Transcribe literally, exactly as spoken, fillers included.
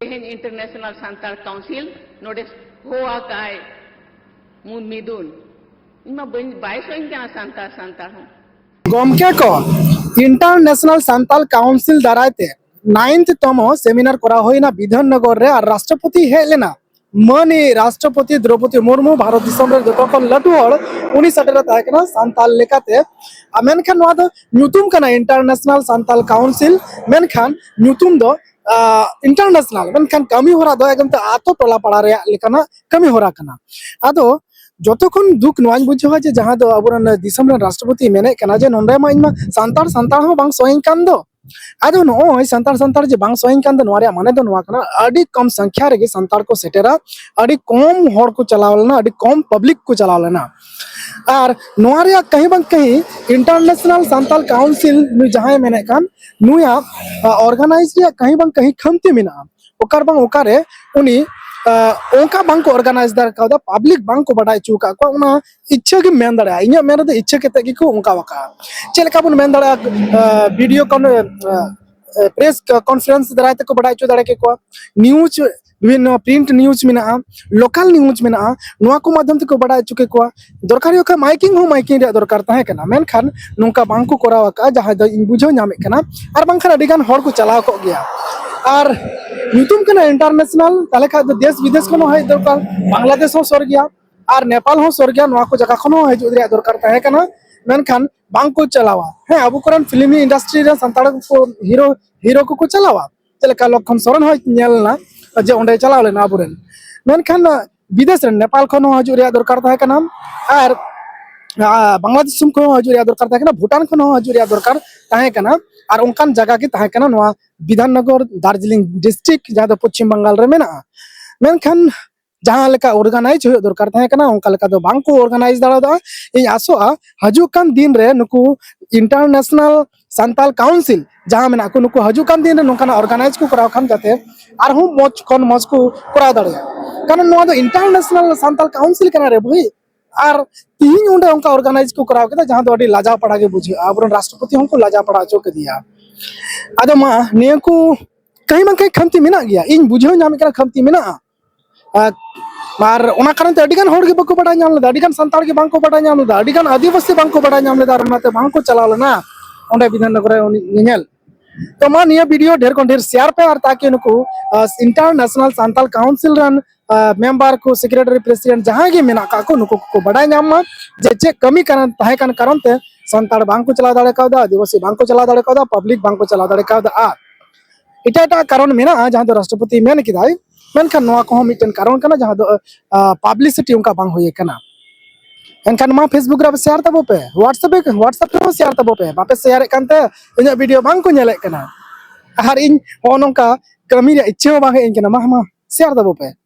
ᱛᱮᱦᱮᱧ international Santal council ᱱᱚᱰᱮ ᱦᱚᱦᱚ ᱟᱠᱟᱫᱼᱟᱭ ᱢᱩ-, ᱢᱤᱫᱩᱱ᱾ ᱤᱧ ᱢᱟ ᱵᱟᱹᱧ, ᱵᱟᱭ ᱥᱚᱧ ᱠᱟᱱᱟ ᱥᱟᱱᱛᱟᱲ, ᱥᱟᱱᱛᱟᱲ ᱦᱚᱸ᱾ ᱜᱚᱢᱠᱮ ᱠᱚ, ᱤᱱᱴᱟᱨᱱᱮᱥᱱᱟᱞ ᱥᱟᱱᱛᱟᱲ ᱠᱟᱣᱩᱱᱥᱤᱞ ᱫᱟᱨᱟᱭ ᱛᱮ ᱱᱟᱭᱤᱱᱛᱷ ᱛᱚᱢᱚ ᱥᱮᱢᱤᱱᱟᱨ ᱠᱚᱨᱟᱣ ᱦᱩᱭᱱᱟ ᱵᱤᱫᱷᱟᱱ ᱱᱚᱜᱚᱨ ᱨᱮ, ᱟᱨ ᱨᱟᱥᱴᱨᱚᱯᱚᱛᱤ ᱦᱮᱡ ᱞᱮᱱᱟ᱾ ᱢᱟᱹᱱᱤᱡ ᱨᱟᱥᱴᱨᱚᱯᱚᱛᱤ ᱫᱨᱚᱣᱯᱚᱫᱤ ᱢᱩᱨᱢᱩ, ᱵᱷᱟᱨᱚᱛ ᱫᱤᱥᱚᱢ ᱨᱮ ᱡᱚᱛᱚ ᱠᱷᱚᱱ ᱞᱟᱹᱴᱩ ᱦᱚᱲ, ᱩᱱᱤ ᱥᱮᱴᱮᱨ ᱮ ᱛᱟᱦᱮᱸ ᱠᱟᱱᱟ ᱥᱟᱱᱛᱟᱲ ᱞᱮᱠᱟᱛᱮ᱾ ᱟᱨ ᱢᱮᱱᱠᱷᱟᱱ ᱱᱚᱣᱟ ᱫᱚ ᱧᱩᱛᱩᱢ ᱠᱟᱱᱟ ᱤᱱᱴᱟᱨᱱᱮᱥᱱᱟᱞ ᱥᱟᱱᱛᱟᱲ ᱠᱟᱣᱩᱱᱥᱤᱞ, ᱢᱮᱱᱠᱷᱟᱱ ᱧᱩᱛᱩᱢ ᱫᱚ ᱤᱱᱴᱟᱨᱱᱮᱥᱱᱟᱞ, ᱢᱮᱱᱠᱷᱟᱱ ᱠᱟᱹᱢᱤ ᱦᱚᱨᱟ ᱫᱚ ᱮᱠᱫᱚᱢ ᱛᱮ ᱟᱛᱳ ᱴᱚᱞᱟ ᱯᱟᱲᱟ ᱨᱮᱭᱟᱜ ᱞᱮᱠᱟᱱᱟᱜ ᱠᱟᱹᱢᱤ ᱦᱚᱨᱟ ᱠᱟᱱᱟ᱾ ᱟᱫᱚ ᱡᱚᱛᱚ ᱠᱷᱚᱱ ᱫᱩᱠ ᱱᱚᱣᱟᱧ ᱵᱩᱡᱷᱟᱹᱣᱟ ᱡᱮ ᱡᱟᱦᱟᱸ ᱫᱚ ᱟᱵᱚᱨᱮᱱ ᱫᱤᱥᱚᱢ ᱨᱮᱱ ᱨᱟᱥᱴᱨᱚᱯᱚᱛᱤ ᱢᱮᱱᱮᱫ ᱠᱟᱱᱟ ᱡᱮ ᱱᱚᱰᱮ ᱢᱟ ᱤᱧ ᱢᱟ ᱥᱟᱱᱛᱟᱲ, ᱥᱟᱱᱛᱟᱲ ᱦᱚᱸ ᱵᱟᱝ ᱥᱚᱭᱮᱧ ᱠᱟᱱ ᱫᱚ᱾ ᱟᱫᱚ ᱱᱚᱜᱼᱚᱭ ᱥᱟᱱᱛᱟᱲ, ᱥᱟᱱᱛᱟᱲ ᱡᱮ ᱵᱟᱝ ᱥᱚᱭᱮᱧ ᱠᱟᱱ ᱫᱚ, ᱱᱚᱣᱟ ᱨᱮᱭᱟᱜ ᱢᱟᱱᱮ ᱫᱚ ᱱᱚᱣᱟ ᱠᱟᱱᱟ, ᱟᱹᱰᱤ ᱠᱚᱢ ᱥᱚᱝᱠᱷᱟ ᱨᱮᱜᱮ ᱥᱟᱱᱛᱟᱲ ᱠᱚ ᱥᱮᱴᱮᱨᱟ, ᱟᱹᱰᱤ ᱠᱚᱢ ᱦᱚᱲ ᱠᱚ ᱪᱟᱞᱟᱣ ᱞᱮᱱᱟ, ᱟᱹᱰᱤ ᱠᱚᱢ ᱯᱟᱵᱽᱞᱤᱠ ᱠᱚ ᱪᱟᱞᱟᱣ ᱞᱮᱱᱟ᱾ ᱟᱨ ᱱᱚᱣᱟ ᱨᱮᱭᱟᱜ ᱠᱟᱹᱦᱤ ᱵᱟᱝ ᱠᱟᱹᱦᱤ ᱤᱱᱴᱟᱨᱱᱮᱥᱱᱟᱞ ᱥᱟᱱᱛᱟᱲ ᱠᱟᱣᱩᱱᱥᱤᱞ ᱱᱩᱭ ᱡᱟᱦᱟᱸᱭ ᱢᱮᱱᱮᱫ ᱠᱟᱱ, ᱱᱩᱭᱟᱜ ᱚᱨᱜᱟᱱᱟᱭᱤᱡᱽ ᱨᱮᱭᱟᱜ ᱠᱟᱹᱦᱤ ᱵᱟᱝ ᱠᱟᱹᱦᱤ ᱠᱷᱟᱢᱛᱤ ᱢᱮᱱᱟᱜᱼᱟ᱾ ᱚᱠᱟ ᱨᱮ ᱵᱟᱝ ᱚᱠᱟᱨᱮ ᱩᱱᱤ, ᱟᱸ, ᱚᱱᱠᱟ ᱵᱟᱝ ᱠᱚ ᱚᱨᱜᱟᱱᱟᱭᱤᱡᱽ ᱫᱟᱲᱮ ᱠᱟᱣᱫᱟ, ᱯᱟᱵᱽᱞᱤᱠ ᱵᱟᱝ ᱠᱚ ᱵᱟᱰᱟᱭ ᱦᱚᱪᱚ ᱟᱠᱟᱫ ᱠᱚᱣᱟ᱾ ᱚᱱᱟ ᱤᱪᱪᱷᱟᱹ ᱜᱮᱢ ᱢᱮᱱ ᱫᱟᱲᱮᱭᱟᱜᱼᱟ, ᱤᱧᱟᱹᱜ ᱢᱮᱱ ᱨᱮᱫᱚ ᱤᱪᱪᱷᱟᱹ ᱠᱟᱛᱮ ᱜᱮᱠᱚ ᱚᱱᱠᱟ ᱟᱠᱟᱫᱼᱟ᱾ ᱪᱮᱫ ᱞᱮᱠᱟ ᱵᱚᱱ ᱢᱮᱱ ᱫᱟᱲᱮᱭᱟᱜᱼᱟ, ᱵᱷᱤᱰᱤᱭᱳ ᱠᱚᱱ ᱯᱨᱮᱥ ᱠᱚᱱᱯᱷᱟᱨᱮᱱᱥ ᱫᱟᱨᱟᱭ ᱛᱮᱠᱚ ᱵᱟᱰᱟᱭ ᱦᱚᱪᱚ ᱫᱟᱲᱮ ᱠᱮᱠᱚᱣᱟ, ᱱᱤᱭᱩᱡᱽ, ᱵᱤᱵᱷᱤᱱᱱᱚ ᱯᱨᱤᱱᱴ ᱱᱤᱭᱩᱡᱽ ᱢᱮᱱᱟᱜᱼᱟ, ᱞᱳᱠᱟᱞ ᱱᱤᱭᱩᱡᱽ ᱢᱮᱱᱟᱜᱼᱟ, ᱱᱚᱣᱟ ᱠᱚ ᱢᱟᱫᱽᱫᱷᱚᱢ ᱛᱮᱠᱚ ᱵᱟᱰᱟᱭ ᱦᱚᱪᱚ ᱠᱮᱠᱚᱣᱟ᱾ ᱫᱚᱨᱠᱟᱨ ᱦᱩᱭᱩᱜ ᱠᱷᱟᱱ ᱢᱟᱭᱠᱤᱝ ᱦᱚᱸ ᱢᱟᱭᱠᱤᱝ ᱨᱮᱭᱟᱜ ᱫᱚᱨᱠᱟᱨ ᱛᱟᱦᱮᱸ ᱠᱟᱱᱟ, ᱢᱮᱱᱠᱷᱟᱱ ᱱᱚᱝᱠᱟ ᱵᱟᱝ ᱠᱚ ᱠᱚᱨᱟᱣ ᱟᱠᱟᱫᱼᱟ, ᱡᱟᱦᱟᱸ ᱫᱚ ᱤᱧ ᱵᱩᱡᱷᱟᱹᱣ ᱧᱟᱢᱮᱫ ᱠᱟᱱᱟ᱾ ᱟᱨ ᱵᱟᱝᱠᱷᱟᱱ ᱟᱹᱰᱤ ᱜᱟᱱ ᱦᱚᱲ ᱠᱚ ᱪᱟᱞᱟᱣ ᱠᱚᱜ ᱜᱮᱭᱟ᱾ ᱟᱨ ᱧᱩᱛᱩᱢ ᱠᱟᱱᱟ ᱤᱱᱴᱟᱨᱱᱮᱥᱱᱟᱞ, ᱛᱟᱦᱚᱞᱮ ᱠᱷᱟᱱ ᱫᱚ ᱫᱮᱥ ᱵᱤᱫᱮᱥ ᱠᱷᱚᱱ ᱦᱚᱸ ᱦᱮᱡ ᱫᱚᱨᱠᱟᱨ, ᱵᱟᱝᱞᱟᱫᱮᱥ ᱦᱚᱸ ᱥᱩᱨ ᱜᱮᱭᱟ, ᱟᱨ ᱱᱮᱯᱟᱞ ᱦᱚᱸ ᱥᱩᱨ ᱜᱮᱭᱟ, ᱱᱚᱣᱟ ᱠᱚ ᱡᱟᱭᱜᱟ ᱠᱷᱚᱱ ᱦᱚᱸ ᱦᱤᱡᱩᱜ ᱨᱮᱭᱟᱜ ᱫᱚᱨᱠᱟᱨ ᱛᱟᱦᱮᱸ ᱠᱟᱱᱟ, ᱢᱮᱱᱠᱷᱟᱱ ᱵᱟᱝ ᱠᱚ ᱪᱟᱞᱟᱣᱟ᱾ ᱦᱮᱸ, ᱟᱵᱚ ᱠᱚᱨᱮᱱ ᱯᱷᱤᱞᱢ ᱤᱱᱰᱟᱥᱴᱨᱤ ᱨᱮ ᱥᱟᱱᱛᱟᱲ ᱠᱚ ᱦᱤᱨᱳ, ᱦᱤᱨᱳ ᱠᱚᱠᱚ ᱪᱟᱞᱟᱣᱟ, ᱪᱮᱫ ᱞᱮᱠᱟ ᱞᱚᱠᱠᱷᱚᱱ ᱥᱚᱨᱮᱱ ᱦᱚᱸ ᱧᱮᱞ ᱞᱮᱱᱟ ᱡᱮ ᱚᱸᱰᱮ ᱪᱟᱞᱟᱣ ᱞᱮᱱᱟ ᱟᱵᱚᱨᱮᱱ, ᱢᱮᱱᱠᱷᱟᱱ ᱵᱤᱫᱮᱥ ᱨᱮᱱ ᱱᱮᱯᱟᱞ ᱠᱷᱚᱱ ᱦᱚᱸ ᱦᱤᱡᱩᱜ ᱨᱮᱭᱟᱜ ᱫᱚᱨᱠᱟᱨ ᱛᱟᱦᱮᱸ ᱠᱟᱱᱟ, ᱟᱨ, ᱟᱨ ᱵᱟᱝᱞᱟᱫᱮᱥ ᱫᱤᱥᱚᱢ ᱠᱷᱚᱱ ᱦᱚᱸ ᱦᱤᱡᱩᱜ ᱨᱮᱭᱟᱜ ᱫᱚᱨᱠᱟᱨ ᱛᱟᱦᱮᱸ ᱠᱟᱱᱟ, ᱵᱷᱩᱴᱟᱱ ᱠᱷᱚᱱ ᱦᱚᱸ ᱦᱤᱡᱩᱜ ᱨᱮᱭᱟᱜ ᱫᱚᱨᱠᱟᱨ ᱛᱟᱦᱮᱸ ᱠᱟᱱᱟ᱾ ᱟᱨ ᱚᱱᱠᱟᱱ ᱡᱟᱭᱜᱟ ᱜᱮ ᱛᱟᱦᱮᱸ ᱠᱟᱱᱟ ᱱᱚᱣᱟ ᱵᱤᱫᱷᱟᱱᱱᱚᱜᱚᱨ, ᱫᱟᱨᱡᱤᱞᱤᱝ ᱰᱤᱥᱴᱨᱤᱠᱴ, ᱡᱟᱦᱟᱸ ᱫᱚ ᱯᱚᱪᱷᱤᱢ ᱵᱟᱝᱜᱟᱞ ᱨᱮ ᱢᱮᱱᱟᱜᱼᱟ᱾ ᱢᱮᱱᱠᱷᱟᱱ ᱡᱟᱦᱟᱸ ᱞᱮᱠᱟ ᱚᱨᱜᱟᱱᱟᱭᱤᱡᱽ ᱦᱩᱭᱩᱜ ᱫᱚᱨᱠᱟᱨ ᱛᱟᱦᱮᱸ ᱠᱟᱱᱟ, ᱚᱱᱠᱟ ᱞᱮᱠᱟ ᱫᱚ ᱵᱟᱝ ᱠᱚ ᱚᱨᱜᱟᱱᱟᱭᱤᱡᱽ ᱫᱟᱲᱮᱭᱟᱫᱟ᱾ ᱤᱧ ᱟᱥᱚᱜᱼᱟ, ᱦᱤᱡᱩᱜ ᱠᱟᱱ ᱫᱤᱱ ᱨᱮ ᱱᱩᱠᱩ ᱤᱱᱴᱟᱨᱱᱮᱥᱱᱟᱞ ᱥᱟᱱᱛᱟᱞ ᱠᱟᱣᱩᱱᱥᱤᱞ ᱡᱟᱦᱟᱸ ᱢᱮᱱᱟᱜ ᱠᱚ, ᱱᱩᱠᱩ ᱦᱤᱡᱩᱜ ᱠᱟᱱ ᱫᱤᱱ ᱨᱮ ᱱᱚᱝᱠᱟᱱᱟᱜ ᱚᱨᱜᱟᱱᱟᱭᱤᱡᱽ ᱠᱚ ᱠᱚᱨᱟᱣ ᱠᱷᱟᱱ ᱡᱟᱛᱮ ᱟᱨᱦᱚᱸ ᱢᱚᱡᱽ ᱠᱷᱚᱱ ᱢᱚᱡᱽ ᱠᱚ ᱠᱚᱨᱟᱣ ᱫᱟᱲᱮᱭᱟᱜᱼᱟ᱾ ᱠᱟᱨᱚᱱ ᱱᱚᱣᱟ ᱫᱚ ᱤᱱᱴᱟᱨᱱᱮᱥᱱᱟᱞ ᱥᱟᱱᱛᱟᱞ ᱠᱟᱣᱩᱱᱥᱤᱞ ᱠᱟᱱᱟ ᱨᱮ ᱵᱷᱟᱹᱭ᱾ ᱟᱨ ᱛᱤᱦᱤᱧ ᱚᱸᱰᱮ ᱚᱱᱠᱟ ᱚᱨᱜᱟᱱᱟᱭᱤᱡᱽ ᱠᱚ ᱠᱚᱨᱟᱣ ᱠᱮᱫᱟ, ᱡᱟᱦᱟᱸ ᱫᱚ ᱟᱹᱰᱤ ᱞᱟᱡᱟᱣ ᱯᱟᱲᱟ ᱜᱮ ᱵᱩᱡᱷᱟᱹᱜᱼᱟ᱾ ᱟᱵᱚᱨᱮᱱ ᱨᱟᱥᱴᱨᱚᱯᱚᱛᱤ ᱦᱚᱸᱠᱚ ᱞᱟᱡᱟᱣ ᱯᱟᱲᱟ ᱦᱚᱪᱚ ᱠᱮᱫᱮᱭᱟ᱾ ᱟᱫᱚ ᱢᱟ ᱱᱤᱭᱟᱹ ᱠᱚ ᱠᱟᱹᱦᱤ ᱵᱟᱝ ᱠᱟᱹᱦᱤ ᱠᱷᱟᱢᱛᱤ ᱢᱮᱱᱟᱜ ᱜᱮᱭᱟ, ᱤᱧ ᱵᱩᱡᱷᱟᱹᱣ ᱧᱟᱢᱮᱫ ᱠᱟᱱᱟ ᱠᱷᱟᱢᱛᱤ ᱢᱮᱱᱟᱜᱼᱟ᱾ ᱟᱨ ᱟᱨ ᱚᱱᱟ ᱠᱟᱨᱚᱱ ᱛᱮ ᱟᱹᱰᱤ ᱜᱟᱱ ᱦᱚᱲ ᱜᱮ ᱵᱟᱠᱚ ᱵᱟᱰᱟᱭ ᱧᱟᱢ ᱞᱮᱫᱟ, ᱟᱹᱰᱤ ᱜᱟᱱ ᱥᱟᱱᱛᱟᱲ ᱜᱮ ᱵᱟᱝᱠᱚ ᱵᱟᱰᱟᱭ ᱧᱟᱢ ᱞᱮᱫᱟ, ᱟᱹᱰᱤ ᱜᱟᱱ ᱟᱹᱫᱤᱵᱟᱹᱥᱤ ᱵᱟᱝᱠᱚ ᱵᱟᱰᱟᱭ ᱧᱟᱢ ᱞᱮᱫᱟ, ᱟᱨ ᱚᱱᱟᱛᱮ ᱵᱟᱝᱠᱚ ᱪᱟᱞᱟᱣ ᱞᱮᱱᱟ ᱚᱸᱰᱮ ᱵᱤᱫᱷᱟᱱ ᱱᱚᱜᱚᱨ ᱨᱮ ᱩᱱᱤ ᱧᱮᱧᱮᱞ᱾ ᱛᱚ ᱢᱟ ᱱᱤᱭᱟᱹ ᱵᱷᱤᱰᱤᱭᱳ ᱰᱷᱮᱨ ᱠᱷᱚᱱ ᱰᱷᱮᱨ ᱥᱮᱭᱟᱨ ᱯᱮ, ᱟᱨ ᱛᱟᱠᱤ ᱱᱩᱠᱩ ᱤᱱᱴᱟᱨᱱᱮᱥᱱᱟᱞ ᱥᱟᱱᱛᱟᱞ ᱠᱟᱣᱩᱱᱥᱤᱞ ᱨᱮᱱ ᱢᱮᱢᱵᱟᱨ ᱠᱚ, ᱥᱮᱠᱨᱮᱴᱟᱨᱤ, ᱯᱨᱮᱥᱤᱰᱮᱱᱴ ᱡᱟᱦᱟᱸᱭ ᱜᱮ ᱢᱮᱱᱟᱜ ᱠᱟᱜ ᱠᱚ, ᱱᱩᱠᱩ ᱠᱚᱠᱚ ᱵᱟᱰᱟᱭ ᱧᱟᱢ ᱢᱟ ᱡᱮ ᱪᱮᱫ ᱠᱟᱹᱢᱤ ᱠᱟᱨᱚᱱ ᱛᱟᱦᱮᱸ ᱠᱟᱱ ᱠᱟᱨᱚᱱ ᱛᱮ ᱥᱟᱱᱛᱟᱲ ᱵᱟᱝᱠᱚ ᱪᱟᱞᱟᱣ ᱫᱟᱲᱮ ᱠᱟᱣᱫᱟ, ᱟᱹᱫᱤᱵᱟᱹᱥᱤ ᱵᱟᱝᱠᱚ ᱪᱟᱞᱟᱣ ᱫᱟᱲᱮ ᱠᱟᱣᱫᱟ, ᱯᱟᱵᱽᱞᱤᱠ ᱵᱟᱝᱠᱚ ᱪᱟᱞᱟᱣ ᱫᱟᱲᱮ ᱠᱟᱣᱫᱟ᱾ ᱟᱨ ᱮᱴᱟᱜ ᱮᱴᱟᱜ ᱠᱟᱨᱚᱱ ᱢᱮᱱᱟᱜᱼᱟ, ᱡᱟᱦᱟᱸ ᱫᱚ ᱨᱟᱥᱴᱨᱚᱯᱚᱛᱤ ᱢᱮᱱ ᱠᱮᱫᱟᱭ, ᱢᱮᱱᱠᱷᱟᱱ ᱱᱚᱣᱟ ᱠᱚᱦᱚᱸ ᱢᱤᱫᱴᱮᱱ ᱠᱟᱨᱚᱱ ᱠᱟᱱᱟ, ᱡᱟᱦᱟᱸ ᱫᱚ ᱯᱟᱵᱽᱞᱤᱥᱤᱴᱤ ᱚᱱᱠᱟ ᱵᱟᱝ ᱦᱩᱭ ᱟᱠᱟᱱᱟ᱾ ᱮᱱᱠᱷᱟᱱ ᱢᱟ ᱯᱷᱮᱥᱵᱩᱠ ᱨᱮ ᱥᱮᱭᱟᱨ ᱛᱟᱵᱚ ᱯᱮ, WhatsApp ᱨᱮ, WhatsApp ᱨᱮᱦᱚᱸ ᱥᱮᱭᱟᱨ ᱛᱟᱵᱚ ᱯᱮ᱾ ᱵᱟᱯᱮ ᱥᱮᱭᱟᱨᱮᱫ ᱠᱟᱱᱛᱮ ᱤᱧᱟᱹᱜ ᱵᱷᱤᱰᱤᱭᱳ ᱵᱟᱝ ᱠᱚ ᱧᱮᱞᱮᱫ ᱠᱟᱱᱟ᱾ ᱟᱨ ᱤᱧ ᱱᱚᱜᱼᱚ ᱱᱚᱝᱠᱟ ᱠᱟᱹᱢᱤ ᱨᱮᱭᱟᱜ ᱤᱪᱪᱷᱟᱹ ᱦᱚᱸ ᱵᱟᱝ ᱦᱮᱡ ᱟᱹᱧ ᱠᱟᱱᱟ᱾ ᱢᱟ, ᱢᱟ, ᱥᱮᱭᱟᱨ ᱛᱟᱵᱚ ᱯᱮ᱾